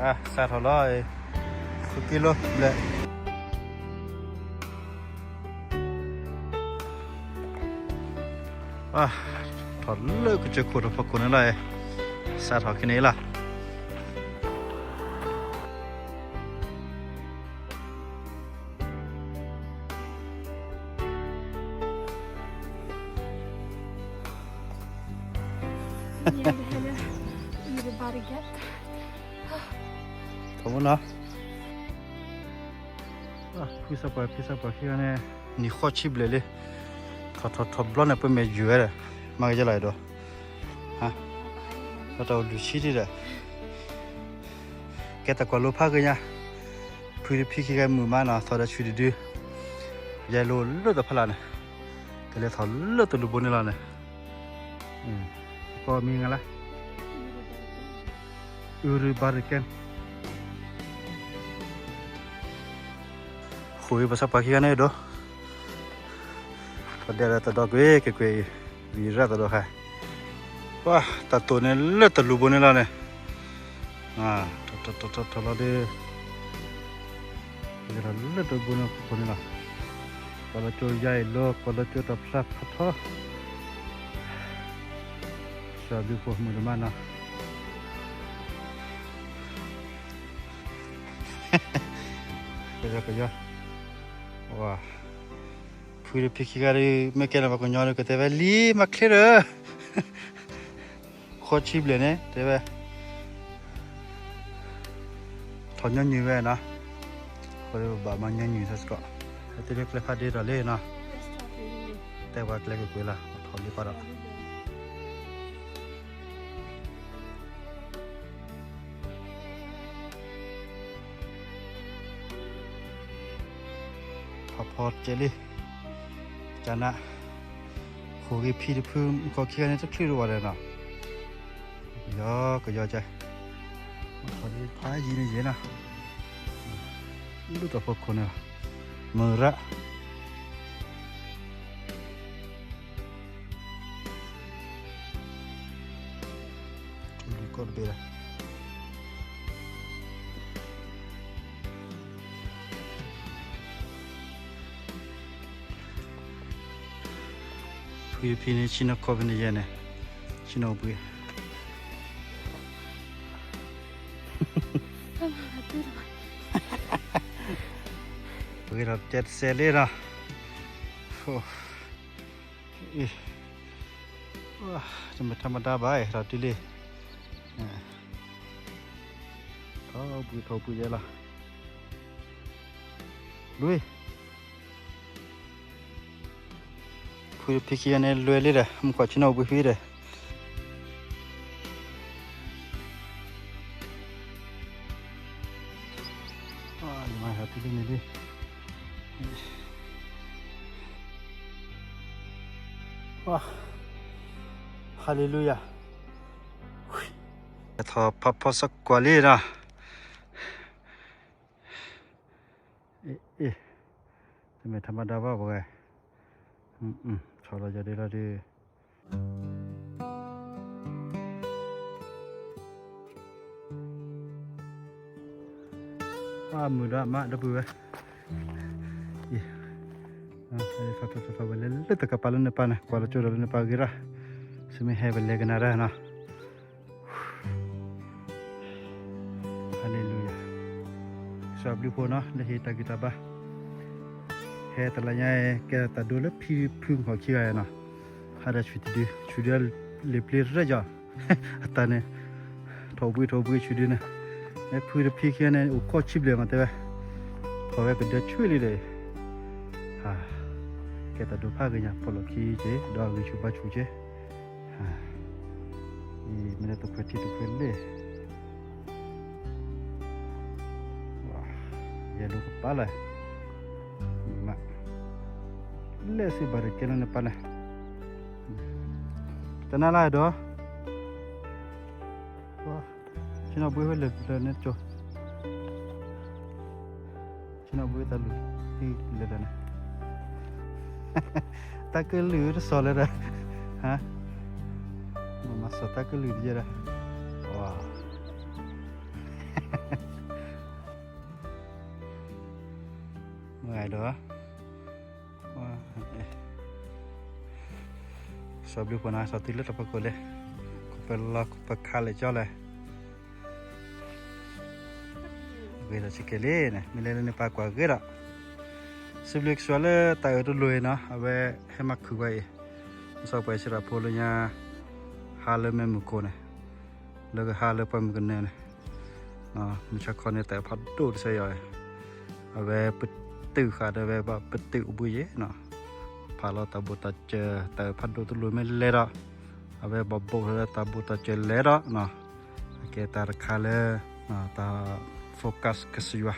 စးထီၣ်လီၤ, ဃုကံလိဘျဲၣ်, ထီၣ်လၢကစၢၢ်ခိၣ်တဖီခိၣ်န့ၣ်လီၤ, စးထီၣ်ခဲန့ၣ်လီၤ. ထီၣ်မနီၤ, ဖုစၢ်ပှၢ်ဖံစၢ်ပှၢ်ခံဂၤန့ၣ်, နံၣ်ဃီဆံဘျဲၣ်လံ, ထီၣ်ထီၣ်ထီၣ်ဘျီန့ၣ် ပမဲာ်ယုာ်ဝဲဒီး, မၤကယဲလီၤဒီး, တၢ်အိၣ်လွံၢ်ဆံဒံးဒီး, ကဲတၢ်ကွၢ်လိဖးက့ၤညါ, ဖုတဖံခံဂၤမုာ်မးနီၤ, ထီၣ်ဒီးဆူၣ်တဒု, ယဲလိာ်လၢတဖီလာ်န့ၣ်, ကလဲၤထီၣ်လၢတလူၤဘိန့ၣ်လီၤန့ၣ်, ကီၢ်မံၤဂၤလၢ အူရူဘၣ်ရကဲ, ဃိးဂ့ၤပစၢ်ပှၢ်ခံဂၤန့ၣ်ဒီး, ပဒဲလၢတဒီကွ့ၤက့ၤကွ့ၤအံၤ, ဝံၤရၣ်တဒီခါ, ပှၤတၢ်တိာ်န့ၣ်လၢတလူၤဘိန့ၣ်လီၤန့ၣ်, ထီၣ်ထီၣ်ထီၣ်ထီၣ်ထီၣ်လီၤဒီး လၢတဘိန့ၣ်ခိၣ်န့ၣ်လီၤ, ကွၢ်လီၤကၠိယါအံၤလီၤ, ကွၢ်လီၤကၠိတၢ်ဖျါဖးထီ, စှၤဘျုးဖိမုၣ်တမးနီၤ, ကယီကယီ, ဝါ, ဖုတဖံခံဂၤဒီး မ့ၢ်ကဲလၢပှၤကညီဒီး ကတဲဝဲလံ မၤချ့ဒီး ဃီဆံဘျဲၣ်န့ၣ် တဲဝဲ ထီၣ်ညီနုၢ်ဝဲနီၤ, ဃိဒီးဘၣ်မၤညီနုၢ်စ့ၢ်ကီး, ဟဲတုၤလၢကျဲဖးဒ့ဒီးလံနီၤ, တဲပှၤကျဲကကွံာ်လီၤ ထီၣ်လံပှၤဒီး ဖီဖီတဲလံ, ကနၣ်, ဃိးဂ့ၤဖံတဖု မုၣ်ခီခံဂၤန့ၣ် တချုးတဝီဒီးနီၤ, ကယီကယီကဲ, ဖးယံၤန့ၣ်ယဲနီၤ, ဒူၣ်တၢ်ဖီခိၣ်န့ၣ်လီၤ, မုၢ်ရၣ် လံၤကီၢ်တဘ့ၣ်လီၤ, ဖုဖံန့ၣ် ဆ့ၣ်နီၤကီၢ်ဖဲန့ၣ်ယဲန့ၣ်, ဆ့ၣ်နီၤအိၣ်ဘှံး, ပဂ့ၤထီၣ်တဲတစဲးလံနီၤ, တမ့ၢ်ထီမတၤဘၣ် ထီၣ်တုၤလံ, ထီၣ်ဘှံးထီၣ်ဘှံးယဲလီၤ, လွံၢ် ဖုဖံခံဂၤန့ၣ် လွဲလံဒီး မုၣ်ခီဆ့ၣ်နီၤအိၣ်ဘှံးဖံဒီး, ယမၤဟးဖံလံန့ၣ်လံ, Hallelujah, ထီၣ်ဖးဖီစကွၢ်လံနီၤ, အ့ တမ့ၢ်ထီမတၤဘၣ်ပှၤဂၤ, ထီၣ်လီၤယၤဒ်လီၤဒ်, မုာ်ဒီးအမးဒီပုၢ်ဝဲၢ်, ထီၣ်ထီၣ်ထီၣ်ဝဲလၢလၢတကပၤလၢနပၢ်န့ၣ် ကွၢ်လီၤကၠိဒီးလၢနပၢ်ဂ့ၤရၣ်, ဆူမ့ၢ်ဟဲပလဲၤကနၣ်တၢ်နီၤ Hallelujah, ကစၢ်ဘျုးဖှိၣ်နီၤ လၢဟ့ၣ်တၢ်ဂံၢ်တၢ်ဘါ, ဟဲတလါညါအံၤ ကဲတၢ်ဒိလၢဖံဖုမုၣ်ခီခံဂၤနီၤ, ဟးဒီးဆူၣ်တဒု, ဆူၣ်ဒုလံာ်ပျ့ၤရဲၣ်ယီၤ, အတၢ်န့ၣ်, ထီၣ်ဘှံးထီၣ်ဘှံးဆူၣ်ဒုန့ၣ်, မ့ၢ်ဖုတဖံခံဂၤန့ၣ် အိၣ်ခီဆံဘျဲၣ်မးတဲဝဲ, ထီၣ်ဝဲကဒၢဆူၣ်လံဒီး, ကဲတၢ်ဒိဖးဂ့ၤညါ ဖီၣ်လီၢ်ခံက့ၤ ဒီးအဂံၢ်ဆူၣ်ဘါဆူၣ်က့ၤ အံၤမ့ၢ်လၢတခွဲးထံတခွဲးလ့ၣ်, ယဲၢ်လိာ်ကပၤလၢ်, မး, လဲၤစံးဘၣ်တကဲလၢနပၢ်န့ၣ်, တနၤလၢ်ဒီး ဆ့ၣ်နီၤဘှံးဝဲလၢာ်လၢာ်န့ၣ်ကၠိ, ဆ့ၣ်နီၤဘှံးတၢ်လုၢ်သံလၢာ်လၢာ်န့ၣ်, တၢ်ကလုၢ်တစီၤလၢာ်ဒီး, မၤစီၤတၢ်ကလုၢ်တယဲၢ်ဒီး, ဝါ, ဒီး စီၤဘျုးဖိန့ၣ် စီၤတုၤလၢတၢ်ဖီခိၣ်လံ, ခိၣ်ဖၢလီၤခိၣ်ဖၢခးလဲၣ်ကၠီလဲၣ်, ဂ့ၤဒီးဆံးကဲလံန့ၣ် မ့ၢ်လဲၤလၢန့ၣ်ပာ်ကွၢ်ဂ့ၤဒီး, စံးဘျုးကစၢ်ယွၤလၢတၢ်အၢၣ်တလိၣ်အံၤနီၤ အဝဲဟဲမၤခုၣ်ဝဲအံၤ, စီၤပှဲၤစံရၣ်ဖိလၢညါ ဟါလၢမ့ၢ်မုၢ်ကိၢ်န့ၣ် လၢကဟါလၢပှၢ်မုၢ်ကနၢန့ၣ်, မုၢ်ဆါခီန့ၣ် တၢ်ဖးဒိၣ်တစဲးယီၤ, အဝဲပတုာ်ဃာ်ဒီးဝဲဘၣ်ပတုာ်အဘှံးယဲနီၤ, ဖးလီၤတၢ်ဘိၣ်တၢ်စၢၤ တၢ်ဖးဒိၣ်တလိၣ်မ့ၢ်လဲၤဒီး, အဝဲဘၣ်ဘိၣ်ထီၣ်လၢတၢ်ဘိၣ်တၢ်စၢၤလဲၤဒီးနီၤ, အကဲတၢ်တခါလၢ တၢ် focus ကစၢ်ယွၤ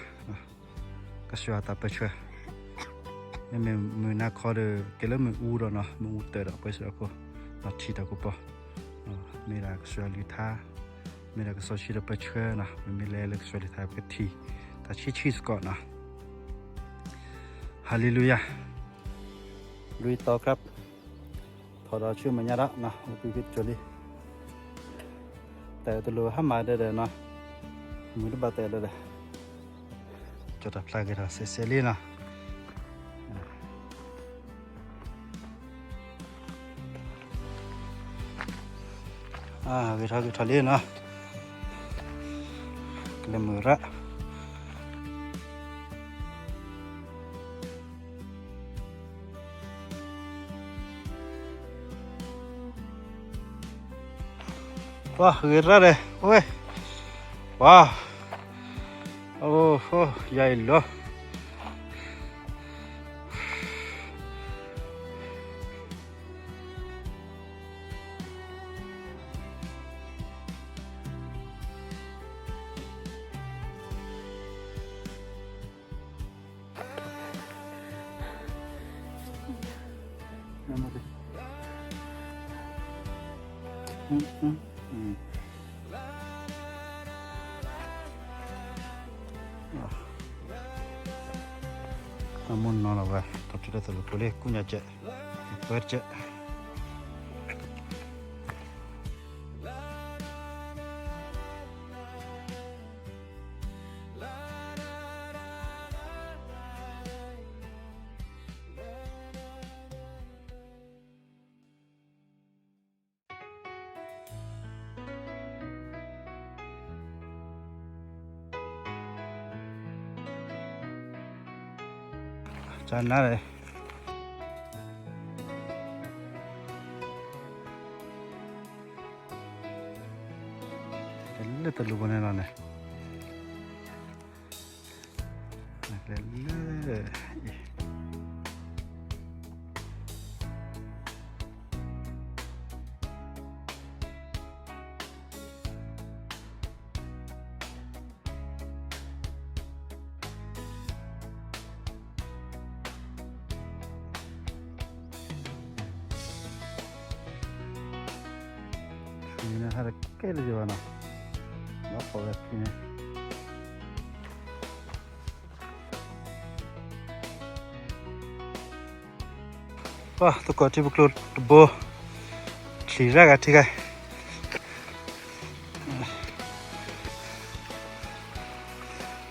ကစၢ်ယွၤတၢ်ပၢဆှၢ, မ့မ့ၢ်မုၢ်နၤခီဒီး ကဲလၢမ့ၣ်အူဒီးနီၤ မ့ၣ်အူတၢၢ်ဒီး ပှဲၤစံးအခိၣ်, ဒီးထံၣ်တၢ်ကပီၤ, မ့ၢ်ဒၣ်ကစၢ်ယွၤလုၢ်ထါ, မ့ၢ်ဒၣ်ကစီၣ်ဆံဒီးပၢဆှၢနီၤ, မ့မ့ၢ်လဲၤလၢကစၢ်ယွၤလုၢ်ထါ ပကထံၣ်တၢ်ဆံးဆံးစ့ၢ်ကီးနီၤ, Hallelujah, လွံၢ်တီခရၢပ် ထီၣ်ဒီးဆူမဲာ်ညါဒီးနီၤ အိၣ်ဘှံးက့ၤကၠိလံ, တၢ်အၢၣ်တလိၣ်ဟါမၢ်ဒီးဒီးနီၤ, မုၢ်တဘၣ်တၢ်အၢၣ်ဒီးဒီး, ကၠီတၢ်ဖျါဂ့ၤထီၣ်စဲးစဲးလံနီၤ, ဂ့ၤထီၣ်ဂ့ၤထီၣ်လံနီၤ, ကလဲၤမုၢ်ရၣ် ပှၤဂ့ၤရၣ်ဒီး ဝဲ, ပှၤ, အိၣ်, ယၤအံၤလီၤ. အမိၢ်နီၤလီၤဝဲ တၢ်ထူတၢ်သရူးဖိလံ ကူၣ်ညါကဲး, ပၢကဲး. ကနၣ်, လၢတလူၤဘိန့ၣ်လီၤန့ၣ် လၢ ဖံန့ၣ် ဟဲတကဲလၢၤဘၣ်နီၤ, ဘၣ်ဃီဝဲဖံန့ၣ် ပှၤသကိးထံပကျိတဘိ, ချံၣ်ရၣ်ဂၤထံဂၤ,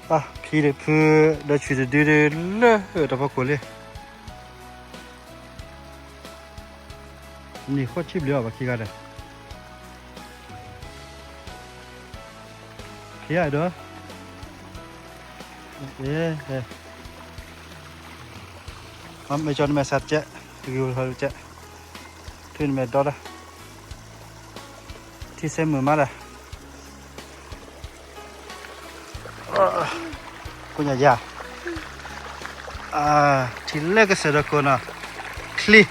ပှၤဖံဒီးဖုဒီးဆွံတဒုဒီးလၢတၢ်ဖီခိၣ်လံ. နံၣ်ဃီဆံဘျုးအီၤဘၣ်ခံဂၤဒီး ခံဂၤဒီး မ့ၢ်ကၠီနမဲာ်ဆှးတကဲး, တဂ့ၤဝဲထီၣ်တကဲး, ထွံၣ်နမဲာ်ဒီဒီး ထံဆဲမုာ်မးဒီး ကိးညါယၤ, ထံလၢကစၢၢ်ဒီးကိးနီၤ, ချံ, ကဆှီ, ဝ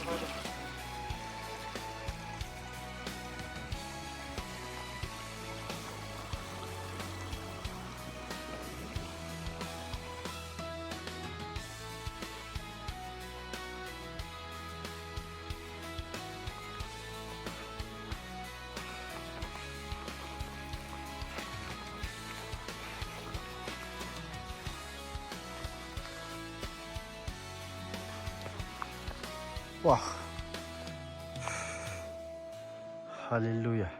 ံၣ်, ပှၤ, Hallelujah.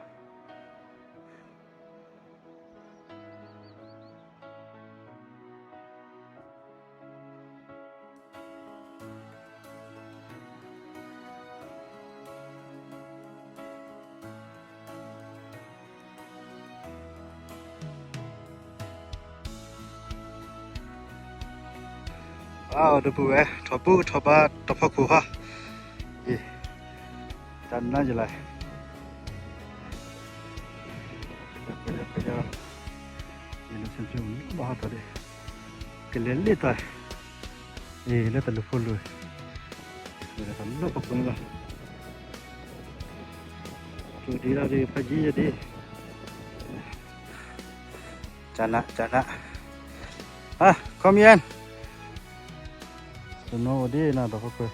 အဒီပုၢ်ဝဲၢ် ထီၣ်ပူၤထီၣ်ဘါတဖီခိၣ်ဟီ, တၢ်နါယလၢ်, ယလၢဆၢဖၠိဘၣ်ဟီထီၣ်ဒံး, ကလဲၤလ့ၣ်တၢ်, လၢတၢ်လူၢ်ဖိလိၤ, လၢတၢ်လီၢ်ပူၤန့ၣ်လီၤ, ကဒံဒၣ်ဒံးဖးယံၤယဒံး, ကနးကနး, ဟါ come in, စနိအိၣ်ဒံးနၤဒီးဖီခိၣ်, စ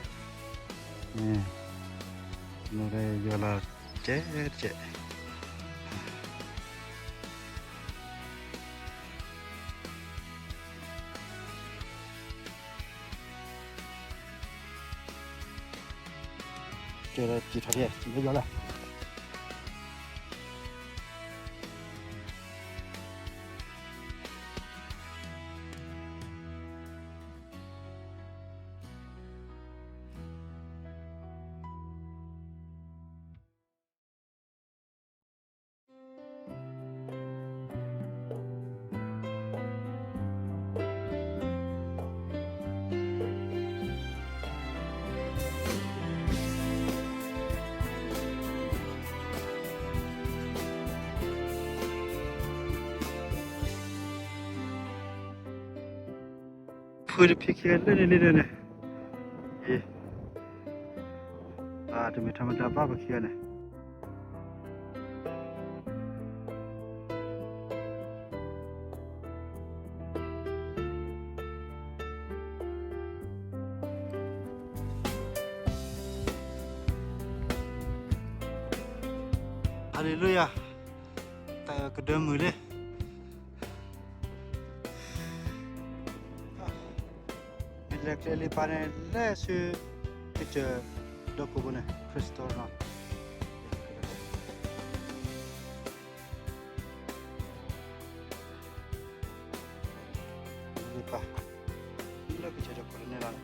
နိဒီးယွၤလီၤကဲကဲ ကဲလၢစံးထီၣ်ဒံး စံးလၢယွၤလၢ ဖုတဖံခံဂၤလၢန့ၣ်လံန့ၣ်, အ့, တမ့ၢ်ထီမတၤဘၣ်ပခံဂၤန့ၣ် Hallelujah, တၢ်ကဒၢမုာ်လံ, မ့ၢ်လဲၤကျဲလံပၢ်န့ၣ် လဲၤဆူကစၢၢ်ဒီးကိးပူၤန့ၣ် Crystal နီၤ, လံပၢ် လၢကစၢၢ်ဒီးကိးန့ၣ်လီၤန့ၣ်.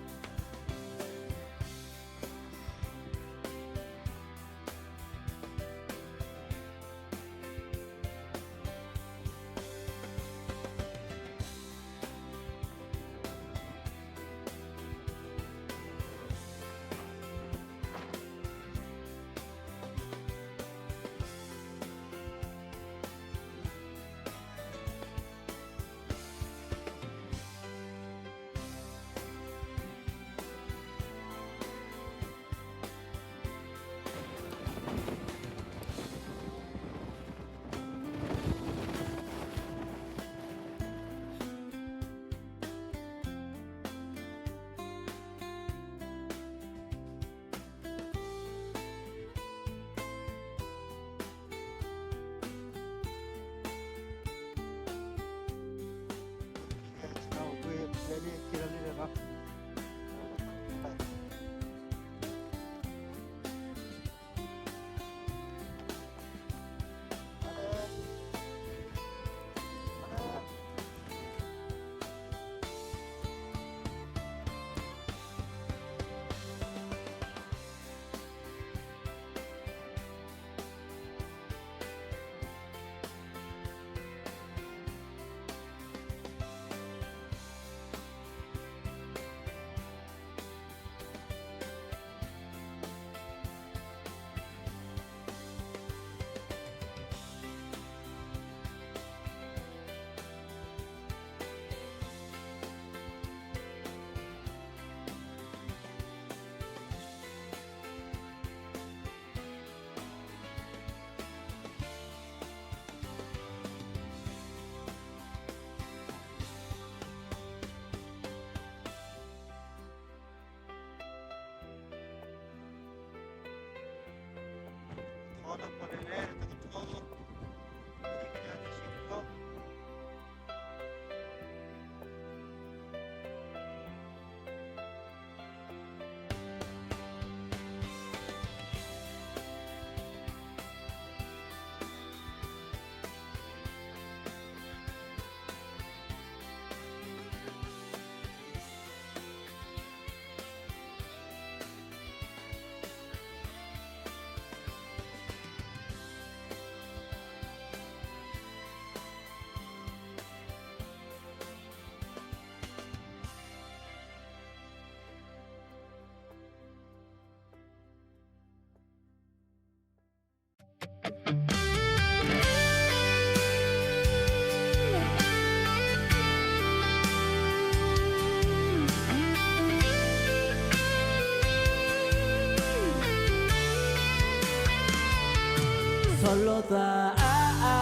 ဆီၣ်လီၤသးအါအါ,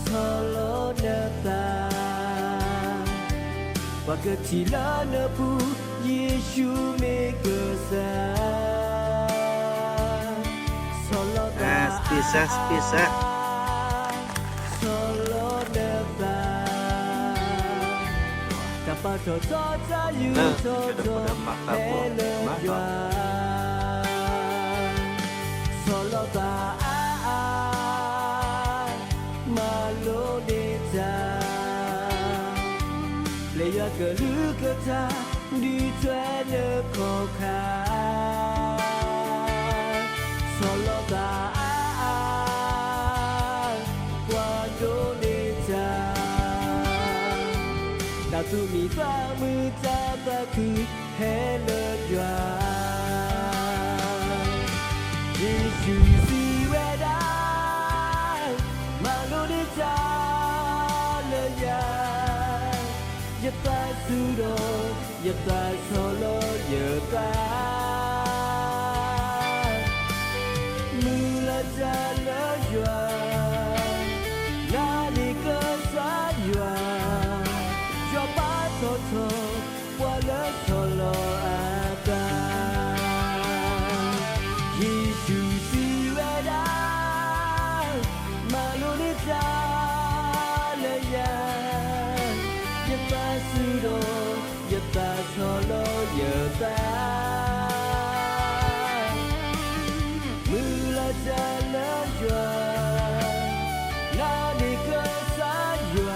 ဆီၣ်လီၤနသး, ပှၤကထံၣ်လၢနပူၤ, ယ့ၣ်ၡူးမ့ၢ်ကစၢ်. ဆီၣ်လီၤသးအါအါ, ဆီၣ်လီၤနသး, တၢ်ပာ်ထီၣ်ထီတၢ်ယူးထီၣ်ထီ ဟဲလၢယွၤ. ဆီၣ်လီၤသးအါအါ, မၤလိန့ၢ်တၢ်, ပျဲယွၤကလုၢ်ကထါ, ဒုးထွဲနခီၣ်ခါ. ဆီၣ်လီၤသးအါအါ, ကွၢ်ဒိးန့ၢ်တၢ်, တၢ်သူၣ်မံသးမုာ်တၢ်သးခု ဟဲလၢယွၤ. ယ့ၣ်ၡူးစံးဝဲဒၣ်, မၤလိန့ၢ်တၢ်လၢယၤ, ယသးဆူၣ်ဒီး ယသးဆီၣ်လီၤယသး, မုၢ်လၢ်တၢ်လၢယွၤ, နၤန့ၣ်ကစၢ်ယွၤ, ယွၤပာ်ထီၣ်ထီ ပှၤလၢဆီၣ်လီၤအသး. ယ့ၣ်ၡူးစံးဝဲဒၣ်, မၤလိန့ၢ်တၢ်လၢယၤ, ယသးဆူၣ်ဒီး ယသးဆီၣ်လီၤယသး, မုၢ်လၢ်တၢ်လၢယွၤ, နၤန့ၣ်ကစၢ်ယွၤ,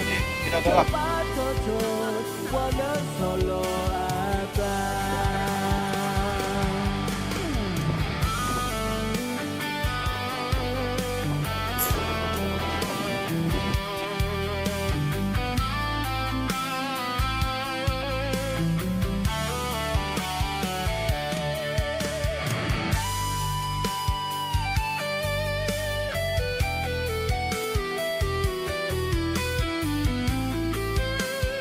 ယွၤပာ်ထီၣ်ထီ ပှၤလၢဆီၣ်လီၤအသး. ဆ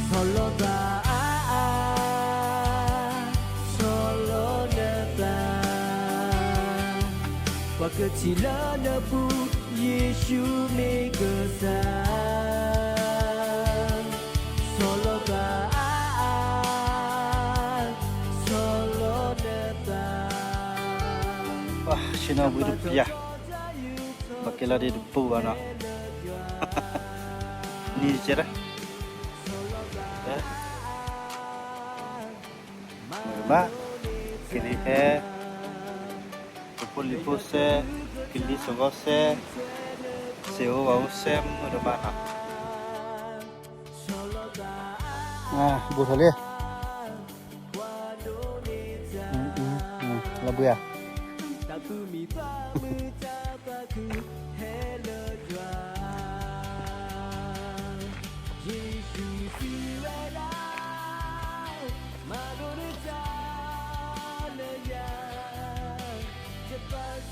ီၣ်လီၤသးအါအါ, ဆီၣ်လီၤနသး, ပှၤကထံၣ်လၢနပူၤ, ယ့ၣ်ၡူးမ့ၢ်ကစၢ်. ဆီၣ်လီၤသးအါအါ, ဆီၣ်လီၤနသး. ဆ့ၣ်နီၤဝံၤတပျၢ်, ဘၣ်ကဲလီၤဒ်တပူၤဘၣ်နီၤ, နံၤကဲဒၣ်, မုၢ်တမး, ကလံၤဟဲ, ကဖိလံၤဖိစဲ, ကလံၤစဂီၤစဲ, စ့ၢ်အိၣ်ဝဲအိၣ်စဲမုၢ်တမးနီၤ. ဘူးထီၣ်လံ, လီၤဘှံး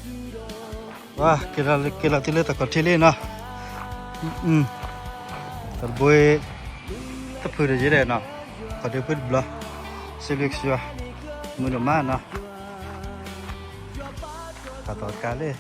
ဧါ. ဝါ, ကဲလီၤတုၤလၢတၢ်ခီၣ်ထံးလံနီၤ, တၢ်တဘိ, တဖုတယဲဒၣ်နီၤ, ခီၣ်ဒ့ဖုတဘျီ, စ့လွံၢ်ကစၢ်, မုၢ်တမးနီၤ, တၢ်သီတကးလံ.